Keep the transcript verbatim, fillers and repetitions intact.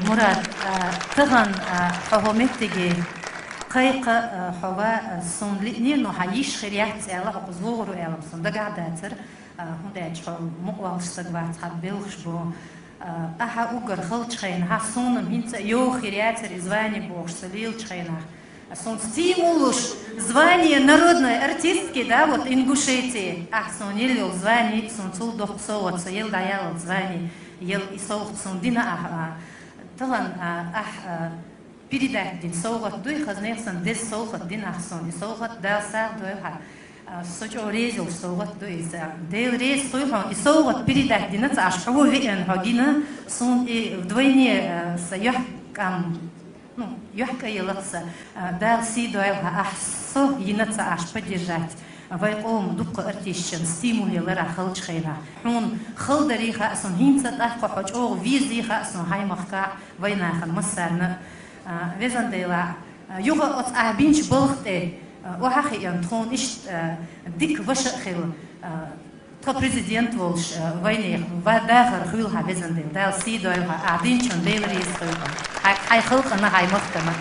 Мурад, а, тахан, а, хьо хӀокху меттиге кхайкха, а, хьо ва, а, суна лиънера, но хьан йиш хир яц аьлла, хьо кхуза вогӀур ву аьлла-м суна дагахь дацара, а, хӀунда аьлча хьо мукъаволуш стаг вац, хьан белхаш бу. А, ахьа уггар халчу хенахь, суна-м хӀинца а йогӀу хир яцара и звание бохуш сан лелачу хенахь. Суна стимул луш, звание народной артистки, да, вот Ингушетии. Ахь суна елла йолу звание, суна цул доккха совгӀат, сан елла дӀаяллалц звание, елла и совгӀат суна дина ахь, а, тахан, а, ахь, а, передать дина совгӀат дуй, хаза нехан сан деза совгӀат дина ахь суна. И совгӀат Дала сагӀа дойла хьан. А, со чӀогӀа реза йолуш совгӀат ду иза. Дела реза хуьлда хьуна, и совгӀат передать дина ца ахь, хьо веана хьо гина, суна и вдвойне, а, сан юьхькӀам Ну, юьхькӀа елла ца, а, Дала сий дойла хьан, ахь со йина ца ахь поддержать. Вай къоман дуккха артисташна стимул яларехь халчу хенахь. Хьуна хала дарий хаьа суна, хӀинца а тӀаккха хьо чӀогӀа везий хаьа суна хьайн махкахь, вайнахана массарна. А, везан Дела, а, юха оцу ахь бинчу балха тӀе, а, охьа а хиъна, тхуна иштта, а, дика ваша а хила, а, Тхо президент волуш, э, вайнехан, ва дахар хуьлу хьан, везан Дела. Дала сий дойла хьан, ахь динчунна Дела реза хуьлда хьан. Хьайн, хьайн халкъана, хьайн махкана.